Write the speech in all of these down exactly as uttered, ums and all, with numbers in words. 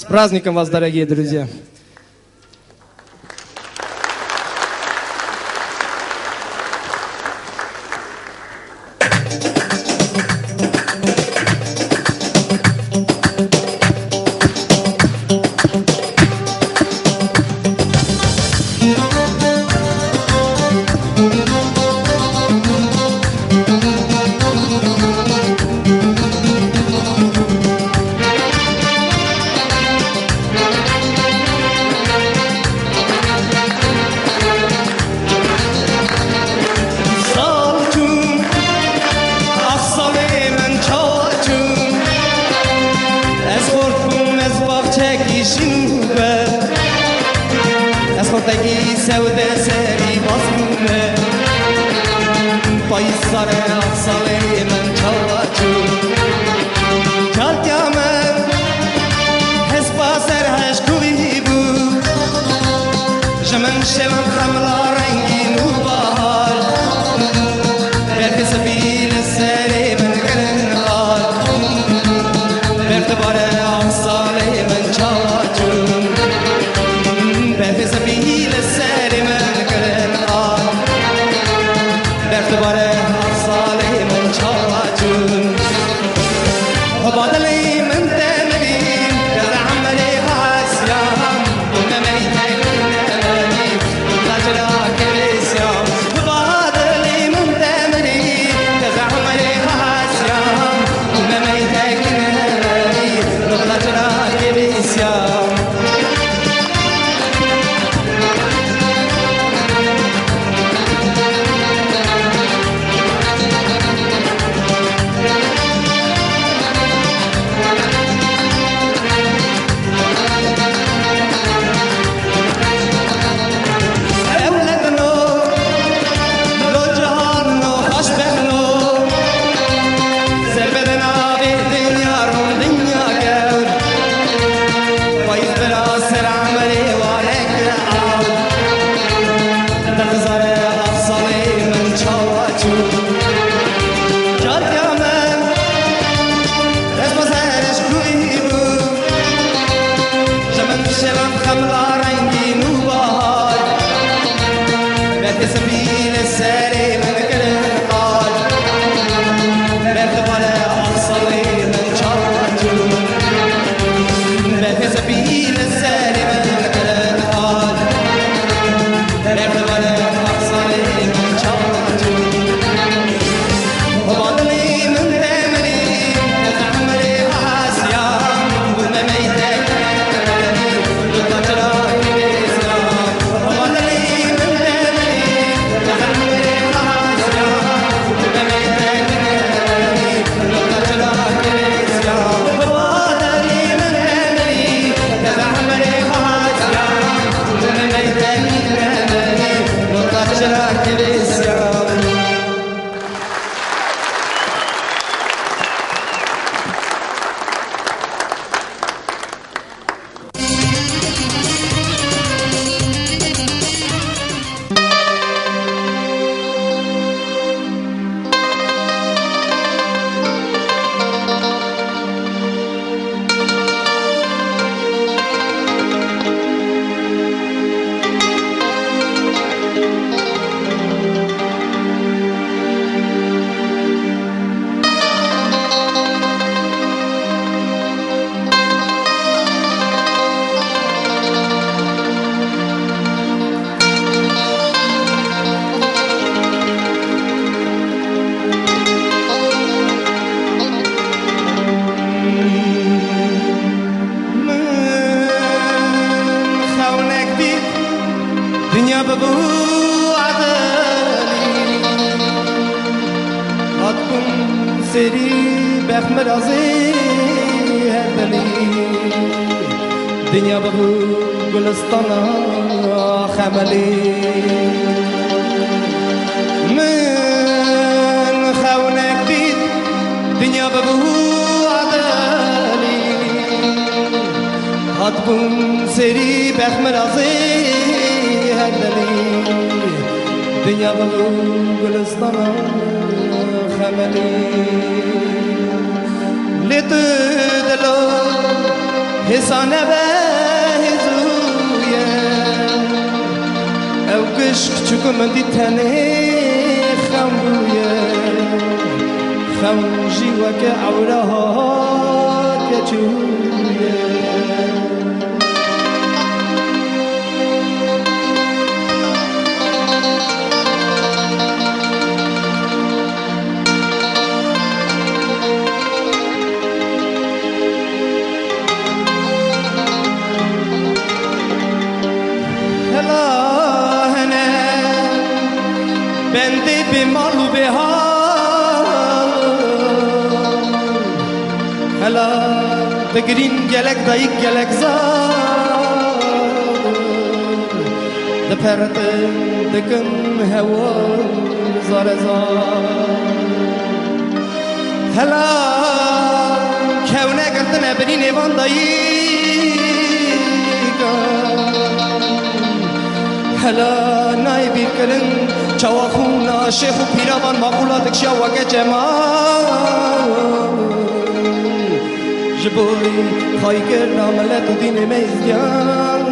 Праздником вас, дорогие друзья! Sal çû, ah salê min çawa çû? Ez xort bûm, ez baxçekî şîn bûme. Ez xortekî sewde serî bas bûme. Payîz sare, ah salê min çawa çû? Çaltiya min hespa ser heşkûyî bû. Ji min şevan xemla rengîn û bahar. Berfê spî li serê min kirin xar. Berf dibare, ah salê min çawa çû? Berfê spî li serê min kirin xar. Berf dibare, ah salê min çawa çû? Heba dilê min te mirî, ez emerê hasiyam, û me meytê nemerî, û te çira kevêsiyam. Heba dilê min te mirî, ez emerê hasiyam, û me meytê nemerî, û te çira kevêsiyam. Ewledno, lo cihanno, xweşbextno, ser bedena vê dinya ron dinya gewr. Payîz bira ser emerê warek aw. Dixizare, ah salê min çawa çû? Cartiya min, ez xwe serişkûyî bû. Ji min şevan xemla rengîn û bahar. Berfê spî li serê min kirin xar. Berf dibare, ah salê min çawa çû? Berfê spî li serê min kirin xar. Berf dibare, ah salê min çawa çû? Heba dilê min te mirî, ez emerê hasiyam, û me meytê nemerî, û te çira kevêsiyam? Heba dilê min te mirî, ez emerê hasiyam, û me meytê nemerî, û te çira kevêsiyam? Heba dilê min te mirî, ez emerê hasiyam, û me meytê nemerî, û te çira kevêsiyam? Min xewnek dît, dinya bibû edelî. Hatbûm serî bexmirazê her delî. Dinya bibû gulistana xemelî. Min xewnek dît, dinya bibû edelî. Hatbûm serî bexmirazê her delî. Dinya bibû gulistana xemelî. Lê tu dilo Hêsa nebe hêzû ye. Ew gişk çiku min dît tenê xem bûye. Xem jî weke ewra hatiye çûye. Hela hene bendê bê mal û bê hal. Hela digirîn gelek dayik gelek zar. Diperitin dikin hewa zare zar. Hela kewne girtine binî nêvan dayîka. Hela nayê bîrkirin çawa xûna şêx û pîra van maqûla dikşiya weke çeman. Ji bo xwayîkirina milet û dînê me îzdiyan.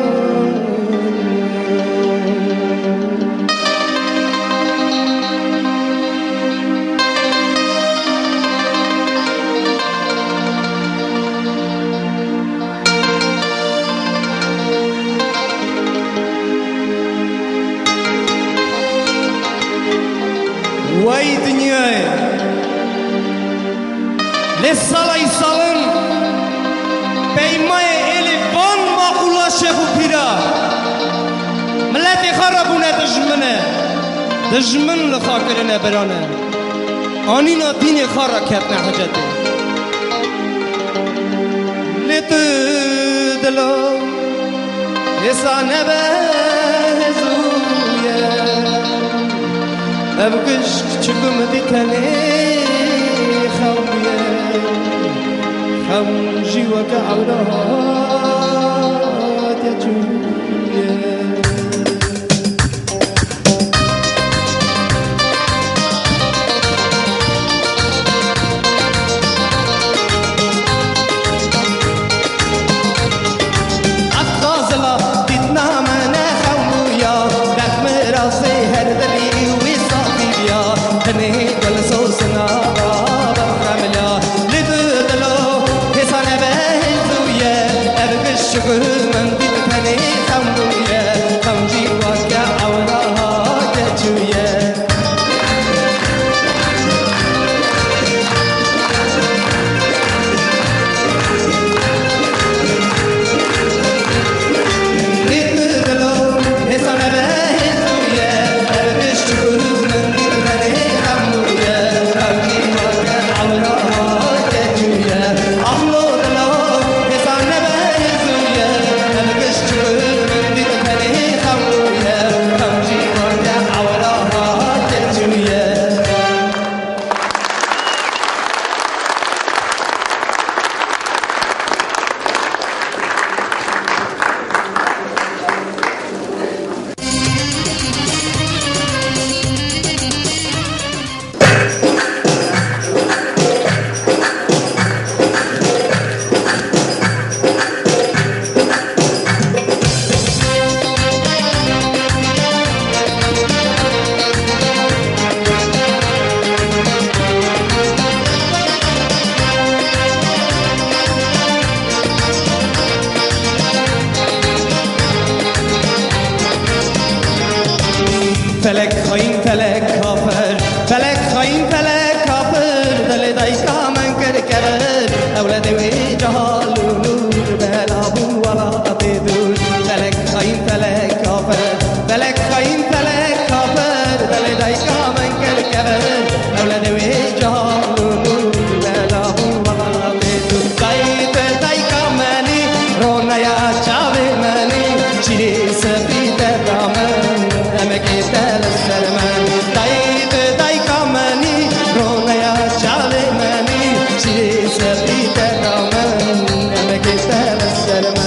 Wey dinyayê! Lê sala îsalin peymayê êlê van maqûla şêx û pîra miletê xwe re bûne dijmine, dijmin li xwe kirine birane. Anîna dînê xwe re ketine hicetê. Lê tu dilo hêsa nebe hêzû ye. Ev gişk çiku min dî tenê xem bûye. Xem jî weke ewra hatiye çûye. Aqqa zila dîtina me ne xew bûya, rexmê razê her dilî wî safî biya. Tenê gul sosina baba xemilya. Li tu dilo hêsa nebe hêzûye, ev giş çiku min dît tenê xem bûye. Xem jî weke ewra hatiye çûye. Felek xayîn, felek kafir, felek xayîn, felek kafir, dilê dayika min kir kevir, ewledê wê cehal û nûr, bela bû welatê dûr. Felek xayîn, felek kafir, felek xayîn, felek kafir, dilê dayika min kir kevir, ewledê wê cehal û nûr, bela bû welatê dûr. Dayê tu dayika min î, roneya çavê min î, çîrê spî te da min, emekê te li ser min. Dayê tu dayika min î, roneya çavê min î, çîrê spî te da min, emekê te li ser min.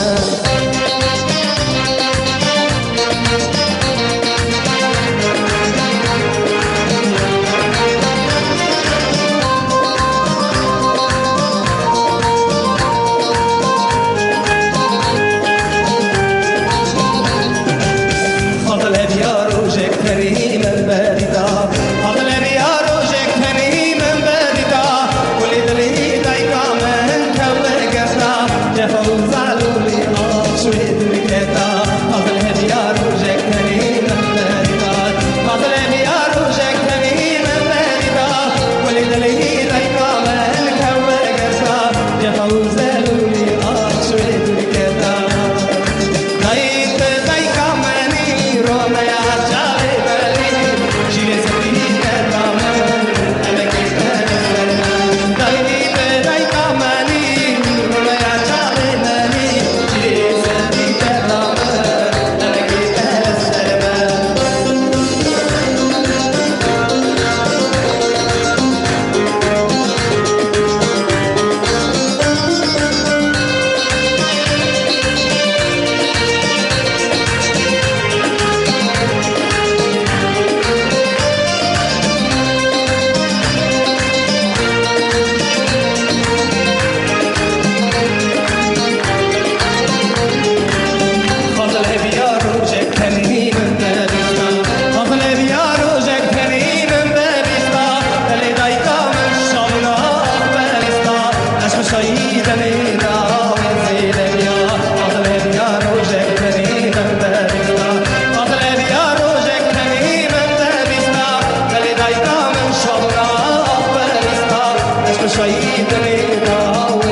Şehîd lê da